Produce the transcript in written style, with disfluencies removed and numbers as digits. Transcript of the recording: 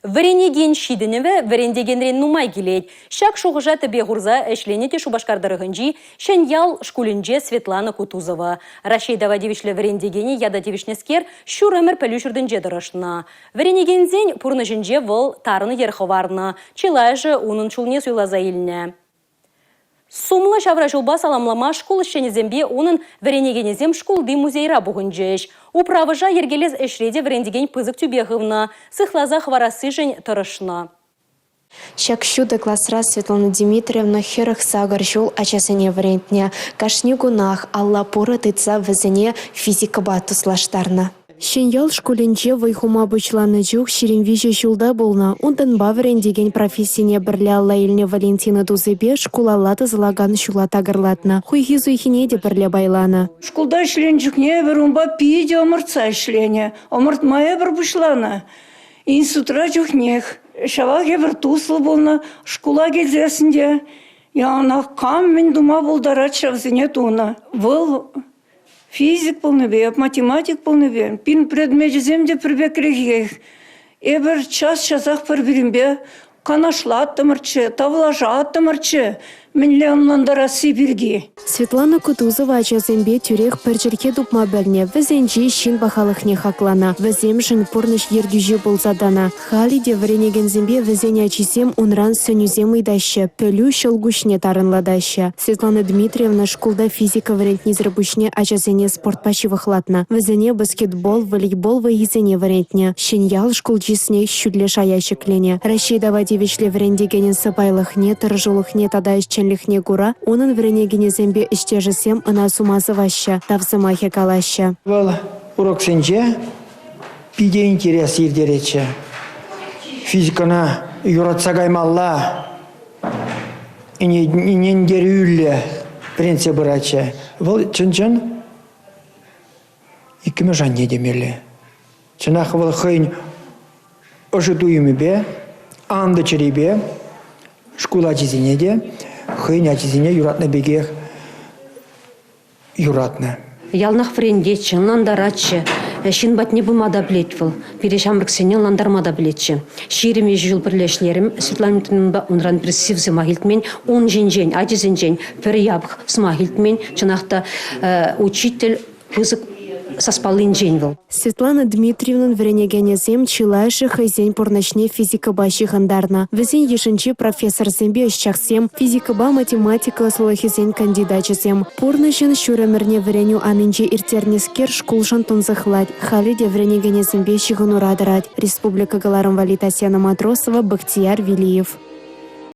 Вӗренекен ҫитӗнӗвӗ вӗрентекенрен нумай килет. Ҫак шухӑша тӗпе хурса ӗҫленӗ те Шупашкар тӑрӑхӗнчи Ҫӗньял шкулӗнче Светлана Кутузова. Раҫҫей тава тивӗҫлӗ вӗрентекенӗ ята тивӗҫнӗскер ҫур ӗмӗр пӗлӳ ҫуртӗнче тӑрӑшнӑ. Вӗренекенсен пурнӑҫӗнче вӑл тарӑн йӗр хӑварнӑ, чылайӑшӗ унӑн ҫулне суйласа илнӗ. Сумлӑ ҫавра ҫулпа саламлама шкул ӗҫченӗсемпе унӑн вӗренекенӗсем шкулти музейра пухӑнчӗҫ. Управӑша йӗркелес ӗҫре те вӗрентекен пысӑк тӳпе хывнӑ, сыхласа хӑварассишӗн тӑрӑшнӑ. Ҫак ҫутӑ класра Светлана Дмитриевна 48 ҫул ачасене вӗрентнӗ. Кашни кунах алла пурӑ тытса вӗсене физикӑпа туслаштарнӑ. Ҫӗньял шкулӗнче вӑй хума пуҫланӑ чух 23 ҫулта пулнӑ. Унтанпа вӗрентекен профессине пӗрле алла илнӗ Валентина тусӗпе шкулалла тӑсӑлакан ҫула такӑрлатнӑ. Хуйхи-суйхине те пӗрле пайланӑ. Шкулта ӗҫленӗ чухне эпир унпа питӗ ӑмӑртса ӗҫленӗ. Ӑмӑртма эпир пуҫланӑ. Институтра чухнех ҫавах эпир туслӑ пулнӑ. Шкула килсессӗн те яланах кам мӗн тума пултарать ҫавсене тунӑ. Вӑл Физик пулнипе, математик пулнипе пин предмечӗсем те пӗр пекрехех. Эпир час-часах пӗр-пӗринпе канашлаттӑмӑрччӗ, тавлашаттӑмӑрччӗ мӗнле ӑнлантарасси пирки. Светлана Кутузова ачасемпе тӳрех пӗр чӗлхе тупма пӗлнӗ, вӗсенчи ҫын пахалӑхне хакланӑ, вӗсемшӗн пурнӑҫ ертӳҫи пулса тӑнӑ. Халӗ те вӗренекенсемпе вӗсен ачисем унран сӗнӳсем ыйтаҫҫӗ, пӗлӳ ҫӑлкуҫне тарӑнлатаҫҫӗ. Светлана Дмитриевна шкулта физика вӗрентнисӗр пуҫне ачасене спортпа ҫывӑхлатнӑ. Вӗсене баскетбол, волейбол вӑййисене вӗрентнӗ. Ҫӗньял шкул чысне ҫӳллӗ шая ҫӗкленӗ. Раҫҫей тава тивӗҫлӗ вӗрентекенӗн сӑпайлӑхне, тӑрӑшулӑхне тата ӗҫченлӗхне кура унӑн вӗренекенӗсемпе ӗҫтешӗсем ӑна сума сӑваҫҫӗ, тав сӑмахӗ калаҫҫӗ. Вӑл уроксенче питӗ интерес ирттеретчӗ. Физикӑна юратса каймалла, ӗнентерӳллӗ вӗрентсе пыратчӗ. Вӑл чӑн-чӑн иккӗмӗш анне темелле. Чӑнах вӑл хӑйӗн ӑшӑ туйӑмӗпе, анлӑ чӗрипе шкул ачисене те хӑйӗн ачисене юратнӑ пекех юратнӑ. Яланах вӗрентетчӗ, ӑнлантаратчӗ. Ҫын патне пыма та пӗлет вӑл. Пире ҫамрӑксене ӑнлантарма та пӗлетчӗ. 20 ҫул пӗрле ӗҫлерӗм Светлана Дмитриевнӑпа. Унран пӗр сив сӑмах илтмен. Ун ҫинчен, ачисенчен пӗр япӑх сӑмах илтмен. Чӑнах та, учитель пысӑк саспаллинчен вӑл. Светлана Дмитриевнӑн вӗренекенӗсем чылайӑшӗ хӑйсен пурнӑҫне физикӑпа ҫыхӑнтарнӑ. Вӗсен йышӗнче профессорсемпе ӑсчахсем, физикӑпа математика ӑслӑлӑхӗсен кандидачӗсем. Пурнӑҫӑн ҫур ӗмӗрне вӗренӳ анинче ирттернӗскер шкулшӑн тунсӑхлать, халӗ те вӗренекенӗсемпе ҫыхӑнура тӑрать. Республика кӑларӑм валли Татьяна Матросова, Бахтияр Велиев.